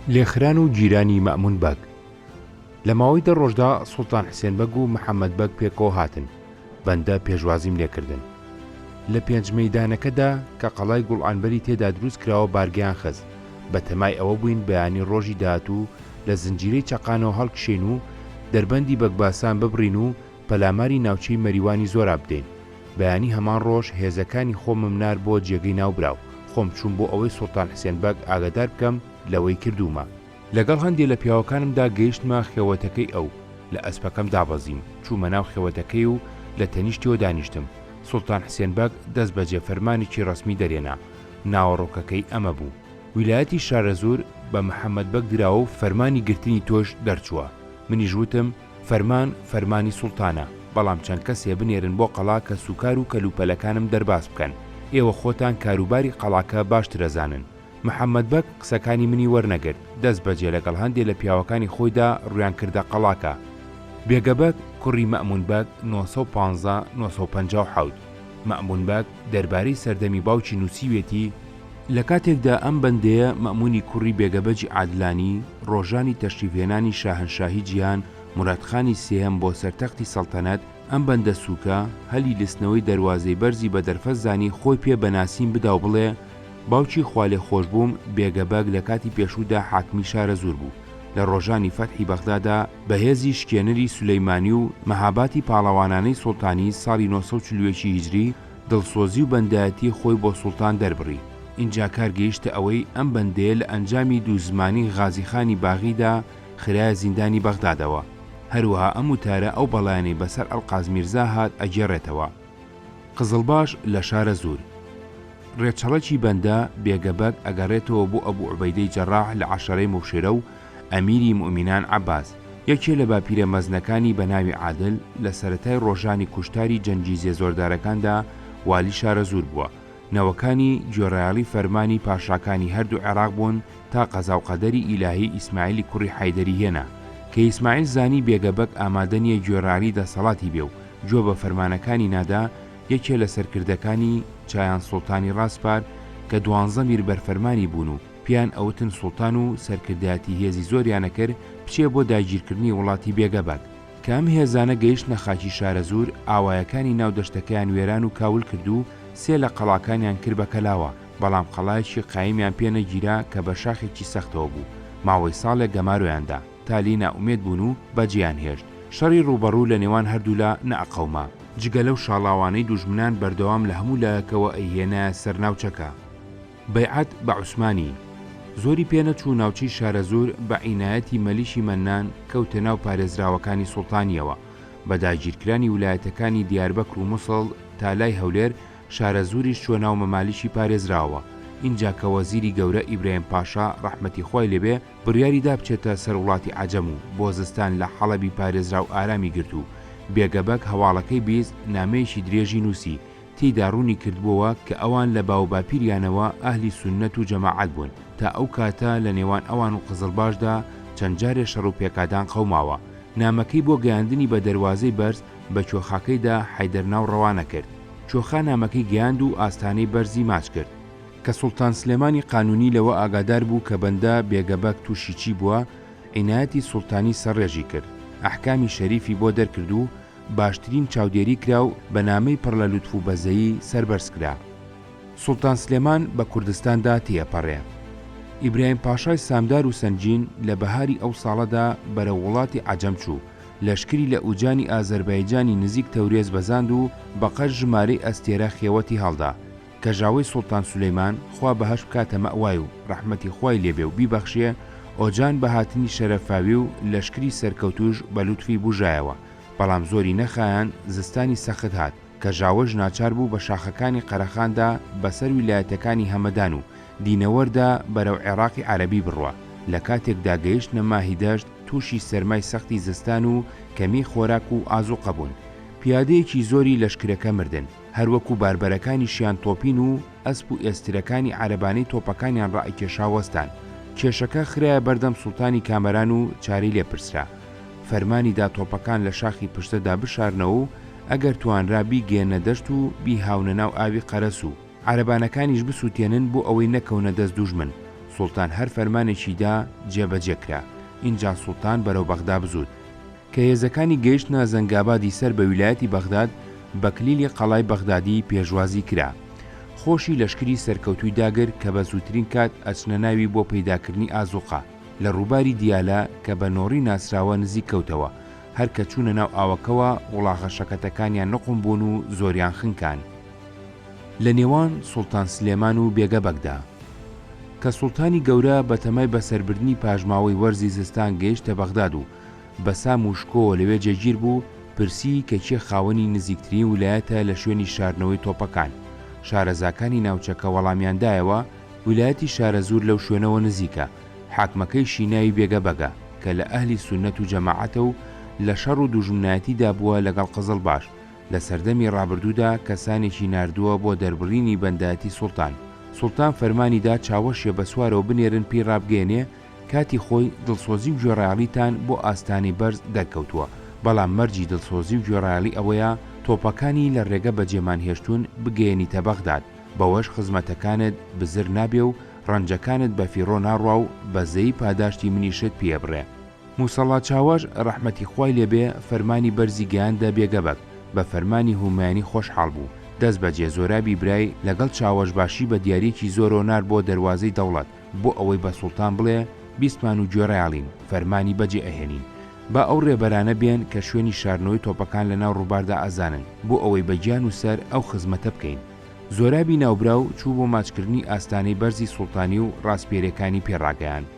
لێخران و گیرانی مەئموون بەگ. لە ماوەی دە ڕۆژدا سوڵتان حسێن بەگ و محەمەد بەگ پێکەوە هاتن، بەندە پێشوازیم لێ کردن. لە پێنج مەیدانەکەدا کە قەڵای گوڵعەنبەری تێدا دروست کراوە بارگەیان خست، بە تەمای ئەوە بووین بەیانی ڕۆژی داهاتوو لە زنجیرەی چەقانەوە هەڵکشێین و دەربەندی بەگباسان ببڕین و پەلاماری ناوچەی مەریوانی زۆراب بدەین. بەیانی هەمان ڕۆژ هێزەکانی خۆمم نارد بۆ جێگەی ناوبراو، خۆم چووم بۆ ئەوەی سوڵتان حسێن بەگ ئاگادار بکەم لەوەی کردوومە. لەگەڵ هەندێ لە پیاوەکانمدا گەیشتمە خێوەتەکەی ئەو، لە ئەسپەکەم دابەزیم، چوومە ناو خێوەتەکەی و لە تەنیشتیەوە دانیشتم. سوڵتان حسێن بەگ دەست بەجێ فەرمانێکی ڕەسمی دەرهێنا، ناوەڕۆکەکەی ئەمە بوو. ویلایەتی شارەزوور بە محەمەد بەگ دراوە و فەرمانی گرتنی تۆش دەرچووە. منیش وتم، فەرمان فەرمانی سوڵتانە، بەڵام چەند کەسێ بنێرن بۆ قەڵا کە سوکار و کەلوپەلەکانم دەرباز بکەن، ئێوە خۆتان کاروباری قەڵاکە باشتر ئەزانن. محەمەد بەگ قسەکانی منی وەرنەگرت، دەست بەجێ لەگەڵ هەندێ لە پیاوەکانی خۆیدا ڕوویان کردە قەڵاکە. بێگە بەگ کوڕی مەئموون بەگ، 915، 957. مەئموون بەگ دەربارەی سەردەمی باوکی نووسیوێتی، لە کاتێکدا ئەم بەندەیە مەئموونی کوڕی بێگەبەگی عادلانی، ڕۆژانی تەشریفهێنانی شاهەنشاهی جیهان مورادخانی سێیەم بۆ سەر تەختی سەڵتەنەت، ئەم بەندە سووکە، هەلی لستنەوەی دەروازەی بەرزی بە دەرفەت زانی خۆی پێ بە ناسین بدا و بڵێ، باوکی خوالێخۆشبووم بێگەبەگ لە کاتی پێشوودا حاکمی شارەزوور بوو، لە ڕۆژانی فەتحی بەغدادا بە هێزی شکێنەری سولەیمانی و مەهاباتی پاڵەوانانەی سوڵتانی ساڵی 941 ی هیجری دڵسۆزی و بەندایەتی خۆی بۆ سوڵتان دەربڕی. ئینجا کار گەیشتە ئەوەی ئەم بەندەیە لە ئەنجامی دووزمانی غازیخانی باغیدا خرایە زیندانی بەغدادەوە. هەروەها ئەم وتارە ئەو بەڵایانەی بەسەر ئەڵقاز میرزا هات ئەگێڕێتەوە. قزڵباش لە شارەزوور. ڕێچەڵەکی بەندە، بێگە بەگ، ئەگەڕێتەوە بۆ ئەبو عوبەیدەی جەڕاح لە عەشەرەی موبشرە و ئەمیری موئمینان عەباس. یەکێ لە باپیرە مەزنەکانی بە ناوی عادل، لە سەرەتای ڕۆژانی کوشتاری جەنگیزیە زۆردارەکاندا والی شارەزوور بووە. نەوەکانی گوێڕایەڵی فەرمانی پاشاکانی هەردوو عێراق بوون تا قەزاوقەدەری ئیلاهی ئیسماعیلی کوڕی حەیدەری هێنا. کە ئیسماعیل زانی بێگە بەگ ئامادە نییە گوێڕایەڵی دەسەڵاتی بێ و گوێ بە فەرمانەکانی نادا، یەکێ لە سەرکردەکانی چایان سوڵتانی ڕاسپارد کە دوانزە میر بەرفەرمانی بوون و پێیان ئەوتن سوڵتان و سەرکردایەتی هێزی زۆریان ئەکرد بچێ بۆ داگیرکردنی وڵاتی بێگەبەگ. کە ئەم هێزانە گەیشتنە خاکی شارەزوور، ئاوایەکانی ناو دەشتەکەیان وێران و کاول کرد و سێ لە قەڵاکانیان کرد بە کەلاوە، بەڵام قەڵایەکی قایمیان پێ نەگیرا کە بە شاخێکی سەختەوە بوو، ماوەی ساڵێک گەمارۆیان دا، تا لێی نائومێد بوون و بەجێیان هێشت. شەڕی ڕووبەڕوو لە نێوان هەردوولا نەئەقەوما. جگە لەو شاڵاوانەی دوژمنان بەردەوام لە هەموو لایەکەوە ئەیهێنایە سەر ناوچەکە. بەیعەت بە عوسمانی. زۆری پێ نەچوو ناوچەی شارەزوور بە عینایەتی مەلیکی مەننان کەوتە ناو پارێزراوەکانی سوڵتانییەوە. بە داگیرکرانی ولایەتەکانی دیاربەکر و موسڵ تا لای هەولێر، شارەزووریش چووە ناو مەمالیکی پارێزراوەوە. ئینجا کە وەزیری گەورە ئیبراهیم پاشا ڕەحمەتی خوای لێ بێ بڕیاری دا بچێتە سەر وڵاتی عەجەم و بۆ زستان لە حەڵەبی پارێزراو ئارامی گرت و بێگەبەگ هەواڵەکەی 20 نامەیەکی درێژی نووسی تێیدا ڕوونی کردبۆوە کە ئەوان لە باووباپیریانەوە ئەهلی سوننەت و جەماعەت بوون تا ئەو کاتە لە نێوان ئەوان و قزڵباشدا چەند جارێ شەڕ و پێکادان قەوماوە نامەکەی بۆ گەیاندنی بە دەروازەی بەرز بە کوێخاکەیدا حەیدەر ناو ڕەوانە کرد کوێخا نامەکەی گەیاند و ئاستانەی بەرزی ماچ کرد. کە سوڵتان سلێمانی قانوونی لەوە ئاگادار بوو کە بەندە بێگەبەگ تووشی چی بووە، عینایەتی سوڵتانی سەرڕێژی کرد، ئەحکامی شەریفی بۆ دەرکرد و باشترین چاودێری کرا و بە نامەی پڕ لە لوتف و بەزەیی سەربەرز کرا. سوڵتان سلێمان بە کوردستاندا تێئەپەڕێ. ئیبراهیم پاشای سامدار و سەنگین لە بەهاری ئەو ساڵەدا بەرەو وڵاتی عەجەم چوو، لەشکری لە ئوجانی ئازەربایجانی نزیک تەورێز بەزاند و بە قەد ژمارەی ئەستێرە خێوەتی هەڵدا. کەژاوەی سوڵتان سولەیمان، خوا بەهەشت بکاتە مەئوای و ڕەحمەتی خوای لێ بێ و بیبەخشێ، ئۆجان بە هاتنی شەرەفاوی و لەشکری سەرکەوتووش بە لوتفی بوژایەوە، بەڵام زۆری نەخایاند زستانی سەخت هات، کەژاوەش ناچار بوو بە شاخەکانی قەرەخاندا بەسەر ویلایەتەکانی هەمەدان و دینەوەردا بەرەو عێڕاقی عەرەبی بڕوا، لە کاتێکدا گەیشتنە ماهیدەشت تووشی سەرمای سەختی زستان و کەمیی خۆراک و ئازووقە بوون. پیادەیەکی زۆری لەشکرەکە مردن. هەروەکو باربەرەکانیشیان تۆپین و ئەسپ و ئێسترەکانی عەرەبانەی تۆپەکانیان ڕائەکێشا وەستان. کێشەکە خرایە بەردەم سوڵتانی کامەران و چارەی لێ پرسرا. فەرمانی دا تۆپەکان لە شاخی پشتەدا بشارنەوە و ئەگەر توانرا بیگەیەننە دەشت و بیهاونە ناو ئاوی قەرەسوو. عەرەبانەکانیش بسووتێنن بۆ ئەوەی نەکەونە دەست دوژمن. سوڵتان هەر فەرمانێکی دا جێبەجێ کرا. ئینجا سوڵتان بەرەو بەغدا بزووت. کە هێزەکانی گەیشتنە زەنگابادی سەر بە ویلایەتی بەغداد، بە کلیلی قەڵای بەغدادی پێشوازی کرا. خۆشی لەشکری سەرکەوتووی داگرت کە بە زووترین کات ئەچنە ناوی بۆ پەیداکردنی ئازووقە. لە ڕووباری دیالە کە بە نۆڕی ناسراوە نزیک کەوتەوە. هەر کە چوونە ناو ئاوەکەوە وڵاغە شەکەتەکانیان نوقم بوون و زۆریان خنکان. لە نێوان سوڵتان سلێمان و بێگە بەگدا. کە سوڵتانی گەورە بە تەمای بەسەربردنی پاشماوەی وەرزی زستان گەیشتە بەغداد و بە سام و شکۆوە لەوێ جێگیر بوو، پرسیی کە کێ خاوەنی نزیکترین ولایەتە لە شوێنی شاردنەوەی تۆپەکان. شارەزاکانی ناوچەکە وەڵامیان دایەوە، ویلایەتی شارەزوور لەو شوێنەوە نزیکە، حاکمەکەیشی ناوی بێگە بەگە، کە لە ئەهلی سوننەت و جەماعەتە و لە شەڕ و دوژمنایەتیدا بووە لەگەڵ قزڵباش، لە سەردەمی ڕابردوودا کەسانێکی ناردووە بۆ دەربڕینی بەندایەتی سوڵتان. سوڵتان فەرمانی دا چاوەشێ بە سوارەوە بنێرن پێی ڕابگەیەنێ کاتی خۆی دڵسۆزی و گوێڕایەڵیتان بۆ ئاستانەی بەرز دەرکەوتووە، بەڵام مەرجی دڵسۆزی و گوێڕایەڵی ئەوەیە تۆپەکانی لە ڕێگە بەجێمان هێشتوون بگەیەنیتە بەغداد، بەوەش خزمەتەکانت بزر نابێ و ڕەنجەکانت بەفیڕۆ ناڕوا و بەزەیی پاداشتی منیشت پێ بڕێ. موسەڵا چاوەش ڕەحمەتی خوای لێ بێ فەرمانی بەرزی گەیاندە بێگەبەگ، بە فەرمانی هومایانی خۆشحاڵ بوو، دەست بەجێ زۆرابی برای لەگەڵ چاوەش باشی بە دیاریەکی زۆرەوە نارد بۆ دەروازەی دەوڵەت بۆ ئەوەی بە سوڵتان بڵێ بیستمان و گوێڕایەڵین، فەرمانی بەجێ ئەهێنین. با ئەو ڕێبەرانە بێن کە شوێنی شاردنەوەی تۆپەکان لە ناو ڕووباردا ئەزانن، بۆ ئەوەی بە گیان و سەر ئەو خزمەتە بکەین. زۆرابی ناوبراو چوو بۆ ماچکردنی ئاستانەی بەرزی سوڵتانی و ڕاسپێرێکانی پێ ڕاگەیاند.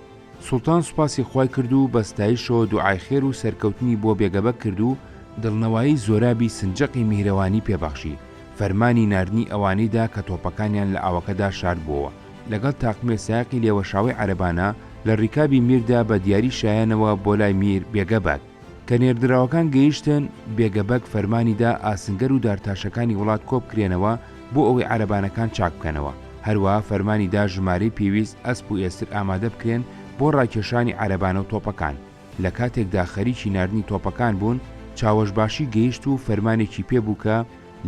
سوڵتان سوپاسی خوای کرد و بە ستایشەوە دوعای خێر و سەرکەوتنی بۆ بێگەبەگ کرد و دڵنەوایی زۆرابی سنجەقی میهرەوانی پێ بەخشی، فەرمانی ناردنی ئەوانەی دا کە تۆپەکانیان لە ئاوەکەدا شاردبۆوە، لەگەڵ تاقمێ سایەقی لێوەشاوەی عەرەبانە لە ڕیکابی میردا بە دیاری شایانەوە بۆ لای میر بێگەبەگ. کە نێردراوەکان گەیشتن، بێگە بەگ فەرمانی دا ئاسنگەر و دارتاشەکانی وڵات کۆبکرێنەوە بۆ ئەوەی عەرەبانەکان چاک بکەنەوە. هەروەها فەرمانی دا ژمارەی پێویست ئەسپ و ئێستر ئامادە بکرێن بۆ ڕاکێشانی عەرەبانە و تۆپەکان. لە کاتێکدا خەریکی ناردنی تۆپەکان بوون، چاوەشباشی گەیشت و فەرمانێکی پێ بوو کە،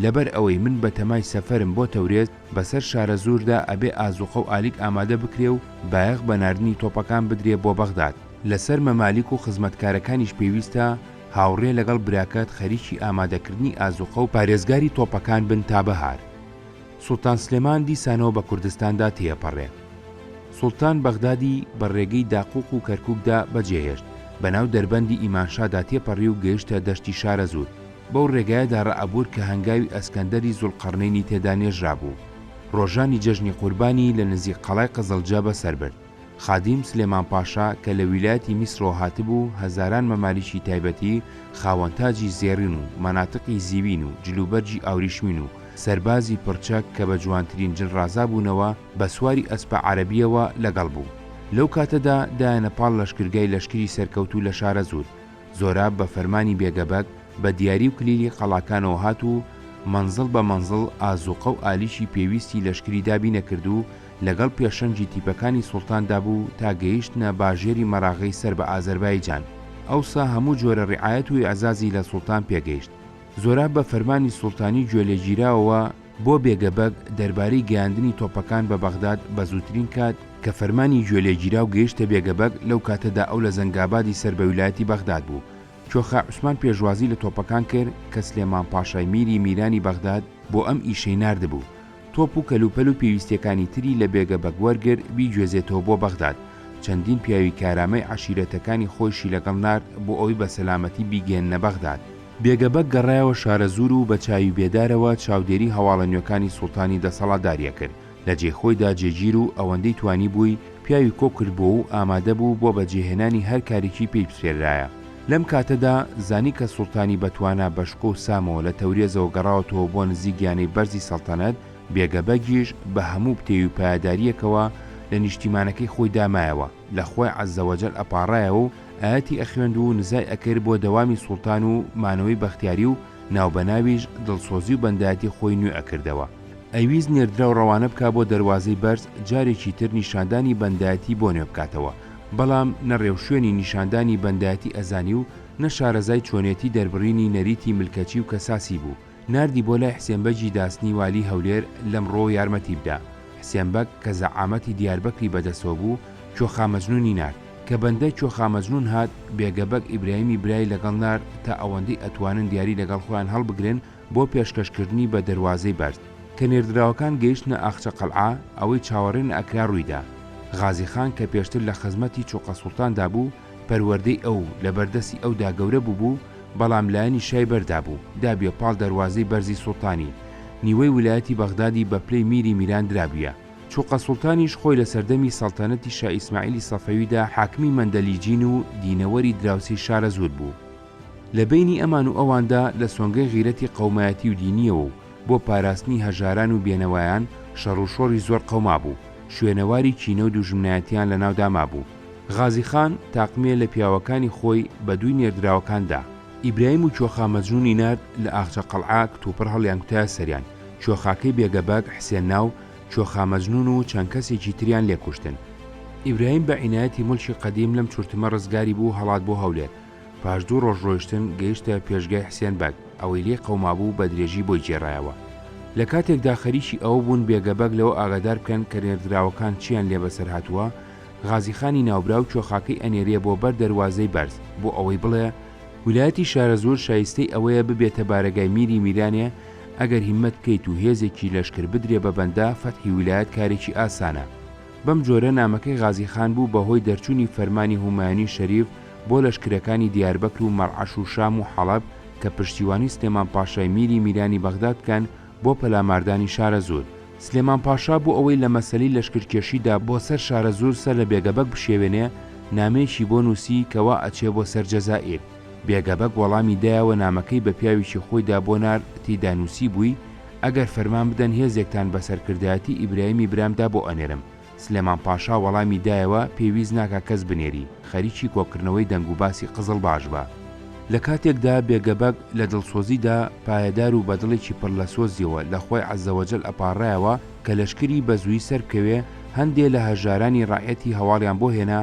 لەبەر ئەوەی من بە تەمای سەفەرم بۆ تەورێز، بەسەر شارەزووردا ئەبێ ئازوقە و ئالیک ئامادە بکرێ و بایەخ بە ناردنی تۆپەکان بدرێ بۆ بەغداد. لەسەر مەمالیک و خزمەتکارەکانیش پێویستە هاوڕێ لەگەڵ براکەت خەریکی ئامادەکردنی ئازوقە و پارێزگاری تۆپەکان بن تا بەهار. سوڵتان سلێمان دیسانەوە بە کوردستاندا تێیەپەڕێ. سوڵتان بەغدادی بە ڕێگەی داقوق و کەرکوکدا بەجێهێشت، بەناو دەربەندی ئیمانشادا تێپەڕی و گەیشتە دەشتی شارەزوور. بەو ڕێگایەدا ڕائەبوور کە هەنگاوی ئەسکەندەری زوڵقەڕنەینی تێدا نێژرابوو. ڕۆژانی جەژنی قوربانی لە نزیک قەڵای قزڵجە بەسەر برد. خادیم سلێمان پاشا کە لە ویلایەتی میسرەوە هاتبوو، هەزاران مەمالیکی تایبەتی خاوەن تاجی زێڕین و مەناتقی زیوین و جلوبەرگی ئاوریشمین و سەربازی پڕچەک کە بە جوانترین جل ڕازابوونەوە بە سواری ئەسپە عەرەبییەوە لەگەڵ بوو. لەو کاتەدا دایانە پاڵ لەشکرگای لەشکری سەرکەوتوو لە شارەزوور. زۆراب بە فەرمانی بێگەبەگ بە دیاری و کلیلی قەڵاکانەوە هات و مەنزڵ بە مەنزڵ ئازووقە و ئالیکی پێویستی لەشکری دابینەکرد و لەگەڵ پێشەنگی تیپەکانی سوڵتاندا بوو تا گەیشتنە باژێری مەراغەی سەر بە ئازەربایجان. ئەوسا هەموو جۆرە ڕیعایەت و ئیعزازی لە سوڵتان پێگەیشت. زۆراب بە فەرمانی سوڵتانی گوێلێگیراوەوە بۆ بێگەبەگ دەربارەی گەیاندنی تۆپەکان بە بەغداد بە زووترین کات، کە فەرمانی گوێلێگیراو گەیشتە بێگەبەگ لەو کاتەدا ئەو لە زەنگابادی سەر بە ویلایەتی بەغداد بوو. کوێخا عوسمان پێشوازی لە تۆپەکان کرد کە سلێمان پاشای میری میرانی بەغداد بۆ ئەم ئیشەی ناردبوو. تۆپ و کەلوپەل و پێویستیەکانی تری لە بێگە بەگ وەرگرت بیگوێزێتەوە بۆ بەغداد، چەندین پیاوی کارامەی عەشیرەتەکانی خۆیشی لەگەڵ نارد بۆ ئەوەی بە سەلامەتی بیگەیەننە بەغداد. بێگە بەگ گەڕایەوە شارەزوور و بە چاوی بێدارەوە چاودێری هەواڵە نوێکانی سوڵتانی دەسەڵاتداری ئەکرد، لە جێی خۆیدا جێگیر و ئەوەندەی توانیبووی پیاوی کۆ کردبۆ و ئامادە بوو بۆ بەجێهێنانی هەر کارێکی پێی بسپێررایە. لەم کاتەدا زانی کە سوڵتانی بەتوانا بە شکۆ و سامەوە لە تەورێزەوە گەڕاوەتەوە بۆ نزیک یانەی بەرزی سەڵتەنەت، بێگە بەگیش بە هەموو پتەوی و پایەدارییەکەوە لە نیشتیمانەکەی خۆیدا مایەوە، لە خوای عەزەوەجەل ئەپاڕایەوە و ئایەتی ئەخوێند و نزای ئەکرد بۆ دەوامی سوڵتان و مانەوەی بەختیاری و ناوبەناویش دڵسۆزی و بەندایەتی خۆی نوێ ئەکردەوە. ئەیویست نێردراو ڕەوانە بکا بۆ دەروازەی بەرز جارێکی تر نیشاندانی بەندایەتی بۆ نوێ بکاتەوە، بەڵام نە ڕێوشوێنی نیشاندانی بەندایەتی ئەزانی و نە شارەزای چۆنێتی دەربڕینی نەریتی ملکەچی و کەساسی بوو. ناردی بۆ لای حسێن بەگی داسنی والی هەولێر لەمڕۆوە یارمەتی بدا. حسێن بەگ کە زەعامەتی دیاربەکری بەدەستەوە بوو، کوێخا مەجنوونی نارد. کە بەندە کوێخا مەجنوون هات، بێگە بەگ ئیبراهیمی برای لەگەڵ نارد تا ئەوەندەی ئەتوانن دیاری لەگەڵ خۆیان هەڵبگرن بۆ پێشکەشکردنی بە دەروازەی بەرد. کە نێردراوەکان گەیشتنە ئاخچە قەلعە، ئەوەی چاوەڕێ نەئەکرا ڕوویدا. غازی خان کە پێشتر لە خزمەتی چوقە سوڵتاندا بوو، پەروەردەی ئەو، لە بەردەستی ئەودا گەورە بووبوو، بەڵام لایەنی شای بەردابوو، دابویە پاڵ دەروازەی بەرزی سوڵتانی، نیوەی ولایەتی بەغدادی بە پلەی میری میران درابویە. چوقە سوڵتانیش خۆی لە سەردەمی سەڵتەنەتی شا ئیسماعیلی سەفەویدا حاکمی مەندەلیجین و دینەوەری دراوسێی شارەزوور بوو. لە بەینی ئەمان و ئەواندا لە سۆنگەی غیرەتی قەومایەتی و دینییەوە و بۆ پاراستنی هەژاران و بێنەوایان شەڕوشۆڕی زۆر قەومابوو، شوێنەواری کینە و دوژمنایەتیان لە ناودا مابوو. غازی خان تاقمێ لە پیاوەکانی خۆی بە دووی نێردراوەکان دا. ئیبراهیم و کوێخا مەجنوونی نارد لە ئاغچە قەڵعە کتوپڕ هەڵیانکوتایە سەریان، کوێخاکەی بێگە بەگ حسێن ناو، کوێخا مەجنوون و چەند کەسێکی تریان لێ کوشتن. ئیبراهیم بە عینایەتی مولکی قەدیم لەم چورتمە ڕزگاری بوو هەڵات بۆ هەولێر. پاش دوو ڕۆژ ڕۆیشتن گەیشتە پێشگای حسێن بەگ، ئەوەی لێی قەومابوو بە درێژی بۆی گێڕایەوە. لە کاتێکدا خەریکی ئەوە بوون بێگە بەگ لەوە ئاگادار بکەن کە نێردراوەکان چییان لێ بەسەر هاتووە، غازی خانی ناوبراو کوێخاکەی ئەنێرێ بۆ بەر دەروازەی بەرز بۆ ئەوەی بڵێ، ویلایەتی شارەزوور شایستەی ئەوەیە ببێتە بارەگای میری میرانێ، ئەگەر هیممەت بکەیت و هێزێکی لەشکر بدرێ بە بەندە، فەتحی ویلایەت کارێکی ئاسانە. بەم جۆرە نامەکەی غازی خان بوو بە هۆی دەرچوونی فەرمانی هومایونی شەریف بۆ لەشکرەکانی دیاربەکر و مەرعەش و شام و حەڵەب کە پشتیوانی سلێمان پاشای میری میرانی بەغداد بکەن بۆ پەلاماردانی شارەزوور. سلێمان پاشا بۆ ئەوەی لە مەسەلەی لەشکرکێشیدا بۆ سەر شارەزوور سەر لە بێگەبەگ بشێوێنێ نامەیەکی بۆ نووسی کە وا ئەچێ بۆ سەر جەزائیر. بێگەبەگ وەڵامی دایەوە نامەکەی بە پیاوێکی خۆیدا بۆ نارد تێیدا نووسیبووی، ئەگەر فەرمان بدەن هێزێکتان بە سەرکردایەتی ئیبرایمی برامدا بۆ ئەنێرم. سلێمان پاشا وەڵامی دایەوە، پێویست ناکا کەس بنێری، خەریکی کۆکردنەوەی دەنگوباسی قزڵباش بە. لە کاتێکدا بێگەبەگ لە دڵسۆزیدا پایەدار و بە دڵێکی پڕ لە سۆزیەوە لە خوای عەزەوەجەل ئەپاڕایەوە کە لەشکری بە زوویی سەربکەوێ، هەندێ لە هەژارانی ڕەعیەتی هەواڵیان بۆ هێنا،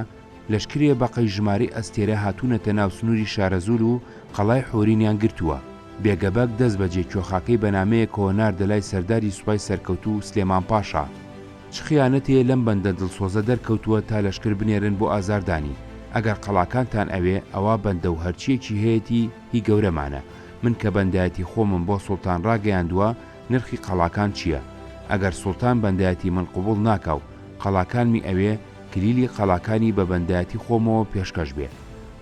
لەشکرێ بە قەی ژمارەی ئەستێرە هاتوونەتە ناو سنووری شارەزوور و قەڵای حۆرینیان گرتووە. بێگەبەگ دەست بەجێ کوێخاکەی بە نامەیەکەوە ناردە لای سەرداری سوپای سەرکەوتوو سلێمان پاشا. چ خیانەتێ لەم بەندە دڵسۆزە دەرکەوتووە تا لەشکر بنێرن بۆ ئازاردانی؟ ئەگەر قەڵاکانتان ئەوێ، ئەوا بەندە و هەرچییەکی هەیەتی هی گەورەمانە. من کە بەندایەتی خۆمم بۆ سوڵتان ڕاگەیاندووە، نرخی قەڵاکان چییە؟ ئەگەر سوڵتان بەندایەتی من قبووڵ ناکا و قەڵاکانمی ئەوێ، کلیلی قەڵاکانی بە بەندایەتی خۆمەوە پێشکەش بێ.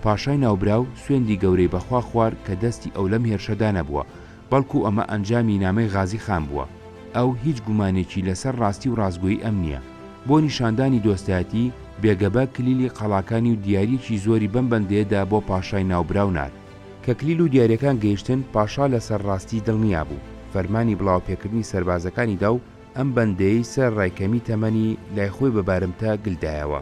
پاشای ناوبراو سوێندی گەورەی بە خوا خوارد کە دەستی ئەو لەم هێرشەدا نەبووە، بەڵکو ئەمە ئەنجامی نامەی غازی خان بووە. ئەو هیچ گومانێکی لە سەر ڕاستی و ڕاستگۆیی ئەم نییە. بۆ نیشاندانی دۆستایەتی، بێگەبە کلیلی قەڵاکانی و دیارییەکی زۆری بەم بەندەیەدا بۆ پاشای ناوبراو نارد. کە کلیل و دیارییەکان گەیشتن، پاشا لە سەر ڕاستی دڵنیا بوو. فەرمانی بڵاوەپێکردنی سەربازەکانی دا و ئەم بەندەیەی سەر ڕای کەمی تەمەنی، لای خۆی بە بارمتە گل دایەوە.